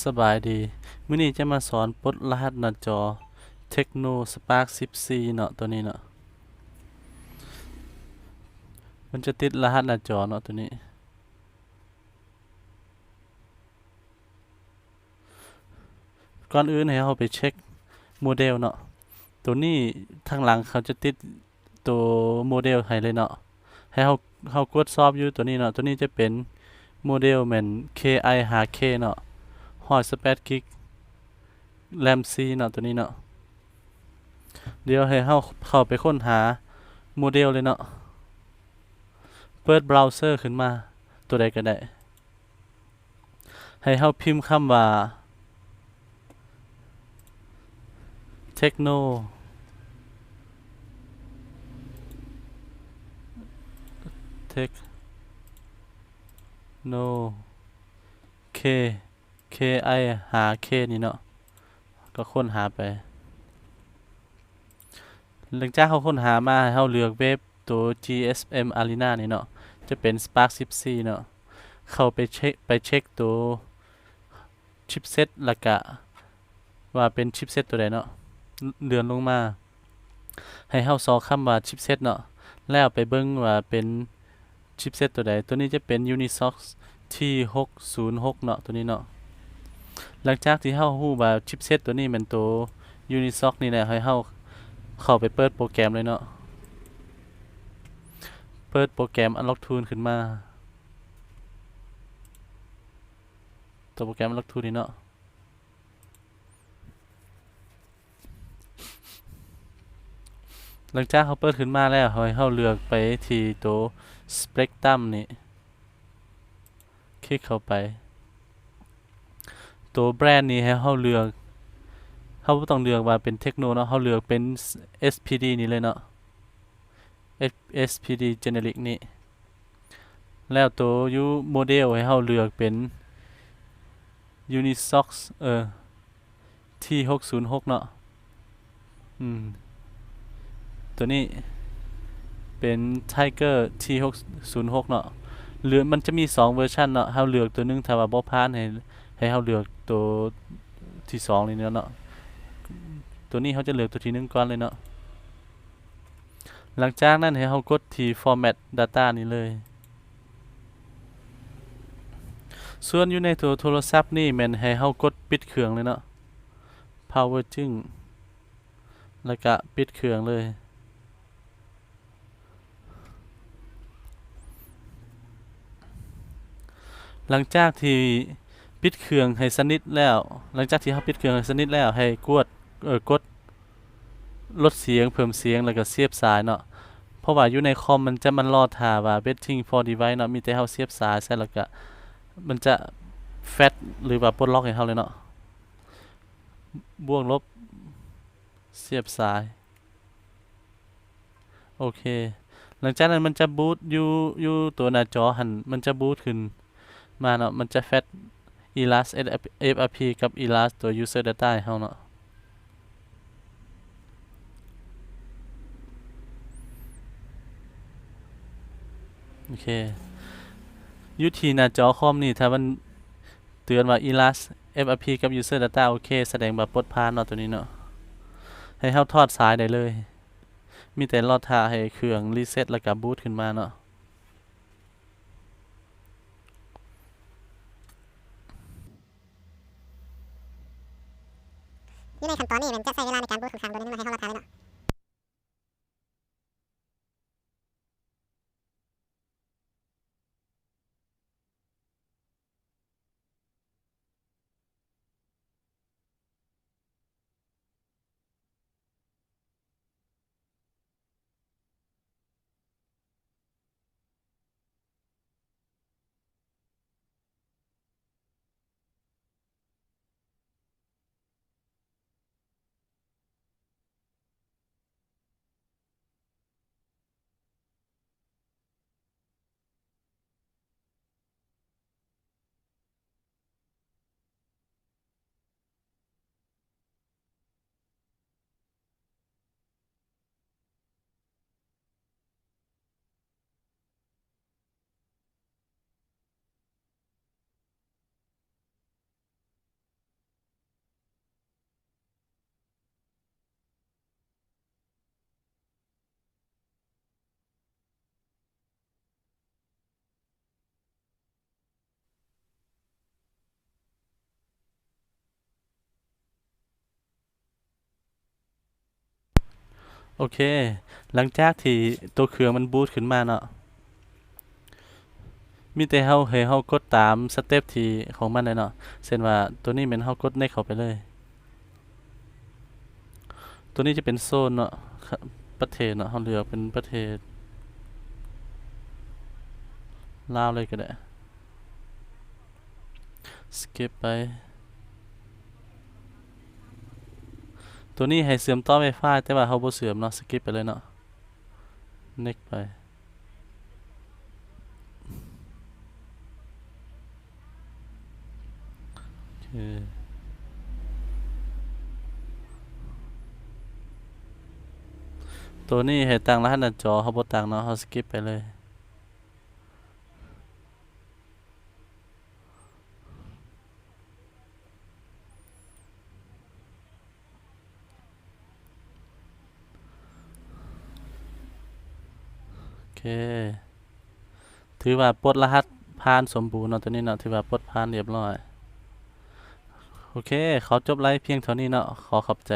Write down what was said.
ສະບາຍດີ ມື້ນີ້ຈະມາສອນປົດລະຫັດໜ້າຈໍ Tecno Spark ສິບສີ່ເນາະ ໂຕນີ້ເນາະ ມັນຈະຕິດລະຫັດໜ້າຈໍເນາະ ໂຕນີ້ ກ່ອນອື່ນໃຫ້ເຮົາໄປເຊັກໂມເດວເນາະ ໂຕນີ້ທາງຫຼັງເຂົາຈະຕິດ ໂຕໂມເດວໃຫ້ເລີຍເນາະ ໃຫ້ເຮົາ ເຮົາກວດສອບຢູ່ໂຕນີ້ເນາະ ໂຕນີ້ຈະເປັນໂມເດວແມ່ນ ເຄໄອຫ້າເຄ ເນາະ ຮ້ອຍສິບແປດກິກ ແຣມສີ່ເນາະ ໂຕນີ້ເນາະ ດຽວໃຫ້ເຮົາເຂົ້າໄປຄົ້ນຫາໂມເດວເລີຍເນາະ ເປີດເບຣາເຊີຂຶ້ນມາ ໂຕໃດກໍໄດ້ ໃຫ້ເຮົາພິມຄຳວ່າ Tecno Tecno ເຄ ເຄໄອຫ້າເຄ ນີ້ເນາະ ກໍຄົ້ນຫາໄປ ຫຼັງຈາກເຮົາຄົ້ນຫາມາ ໃຫ້ເຮົາເລືອກເວັບໂຕ GSM Arena ນີ້ເນາະ ຈະເປັນ Spark ສິບສີ່ເນາະ ເຂົ້າໄປເຊັກ ໄປເຊັກໂຕ chipset ແລ້ວກະວ່າເປັນ chipset ໂຕໃດເນາະ ເລື່ອນລົງມາ ໃຫ້ເຮົາຊອກຄຳວ່າ chipset ເນາະ ແລ້ວໄປເບິ່ງວ່າເປັນ chipset ໂຕໃດ ໂຕນີ້ຈະເປັນ Unisoc ທີຫົກສູນຫົກເນາະ ໂຕນີ້ເນາະ ຫຼັງຈາກທີ່ເຮົາຮູ້ວ່າ chipset ໂຕນີ້ແມ່ນໂຕ Unisoc ນີ້ແລ້ວ ໃຫ້ເຮົາເຂົ້າໄປເປີດໂປຣແກຣມເລີຍເນາະ ເປີດໂປຣແກຣມ Unlock Tool ຂຶ້ນມາ ໂຕໂປຣແກຣມ Unlock Tool ນີ້ເນາະ ຫຼັງຈາກເຮົາເປີດຂຶ້ນມາແລ້ວ ໃຫ້ເຮົາເລືອກໄປທີ່ໂຕ Spectrum ນີ້ ຄລິກເຂົ້າໄປ ໂຕແບຣນນີ້ໃຫ້ເຮົາເລືອກ ເຮົາບໍ່ຕ້ອງເລືອກວ່າເປັນ Tecno ເນາະ ເຮົາເລືອກເປັນ SPD ນີ້ເລີຍເນາະ SPD Generic ນີ້ ແລ້ວໂຕຢູ່ໂມເດວໃຫ້ເຮົາເລືອກເປັນ Unisoc ເອີ ທີຫົກສູນຫົກເນາະ ອືມ ໂຕນີ້ເປັນ Tiger ທີຫົກສູນຫົກເນາະ ຫຼືມັນຈະມີສອງເວີຊັນເນາະ ເຮົາເລືອກໂຕໜຶ່ງ ຖ້າວ່າບໍ່ຜ່ານ ໃຫ້ ໃຫ້ເຮົາເລືອກໂຕທີສອງນີ້ເນາະ ໂຕນີ້ເຮົາຈະເລືອກໂຕທີໜຶ່ງກ່ອນເລີຍເນາະ ຫຼັງຈາກນັ້ນໃຫ້ເຮົາກົດທີ່ Format Data ນີ້ເລີຍ ສ່ວນຢູ່ໃນໂຕໂທລະສັບນີ້ແມ່ນໃຫ້ເຮົາກົດປິດເຄື່ອງເລີຍເນາະ Power ຈຶ້ງ ແລ້ວກະປິດເຄື່ອງເລີຍ ຫຼັງຈາກທີ່ປິດເຄື່ອງໃຫ້ສະໜິດແລ້ວ ຫຼັງຈາກທີ່ເຮົາປິດເຄື່ອງໃຫ້ສະໜິດແລ້ວ ໃຫ້ກວດ ເອີ ກົດ ລົດສຽງ ເພີ່ມສຽງ ແລ້ວກໍສຽບສາຍເນາະ ເພາະວ່າຢູ່ໃນຄອມມັນຈະມາລໍຖ້າວ່າ waiting for device ເນາະ ມີແຕ່ເຮົາສຽບສາຍໃສ່ ແລ້ວກໍມັນຈະ flash ຫຼືວ່າປົດລັອກໃຫ້ເຮົາເລີຍເນາະ ບວກລົບ ສຽບສາຍ ໂອເຄ ຫຼັງຈາກນັ້ນມັນຈະບູດຢູ່ ຢູ່ຕົວໜ້າຈໍຫັ້ນ ມັນຈະບູດຂຶ້ນມາເນາະ ມັນຈະ flash Elas FRP ກັບ Elas ຕົວ User Data ໃຫ້ເຮົາເນາະ ໂອເຄ ຢູ່ທີ່ໜ້າຈໍຄອມນີ້ ຖ້າມັນເຕືອນວ່າ Elas FRP ກັບ User Data ໂອເຄ ສະແດງວ່າປົດຜ່ານເນາະ ຕົວນີ້ເນາະ ໃຫ້ເຮົາຖອດສາຍໄດ້ເລີຍ. ມີແຕ່ລໍຖ້າໃຫ້ເຄື່ອງຣີເຊັດ ແລ້ວກະບູດຂຶ້ນມາເນາະ. ຢູ່ໃນຂັ້ນຕອນນີ້ແມ່ນຈະໃຊ້ເວລາໃນການບູດຂ້ອນຂ້າງດົນ ໃຫ້ເຮົາລໍຖ້າໄວ້ເນາະ. ໂອເຄ ຫຼັງຈາກທີ່ໂຕເຄື່ອງມັນບູດຂຶ້ນມາເນາະ ມີແຕ່ເຮົາ ໃຫ້ເຮົາກົດຕາມສະເຕັບທີ່ຂອງມັນເລີຍເນາະ. ເຊັ່ນວ່າໂຕນີ້ແມ່ນເຮົາກົດ next ເຂົ້າໄປເລີຍ. ໂຕນີ້ຈະເປັນໂຊນເນາະ ປະເທດເນາະ ເຮົາເລືອກເປັນປະເທດລາວເລີຍກໍໄດ້. Skip ໄປ. ໂຕນີ້ໃຫ້ເຊື່ອມຕໍ່ Wi-Fi ແຕ່ວ່າເຮົາບໍ່ເຊື່ອມເນາະ skip ໄປເລີຍເນາະ next ໄປ. ໂອເຄ ໂຕນີ້ໃຫ້ຕັ້ງລະຫັດໜ້າຈໍ ເຮົາບໍ່ຕັ້ງເນາະ ເຮົາ skip ໄປເລີຍ. ໂອເຄ ຖືວ່າປົດລະຫັດຜ່ານສົມບູນເນາະ ໂຕນີ້ເນາະ ຖືວ່າປົດຜ່ານລຽບຮ້ອຍ. ໂອເຄ ຂໍຈົບໄລຟ໌ພຽງເທົ່ານີ້ເນາະ ຂໍຂອບໃຈ.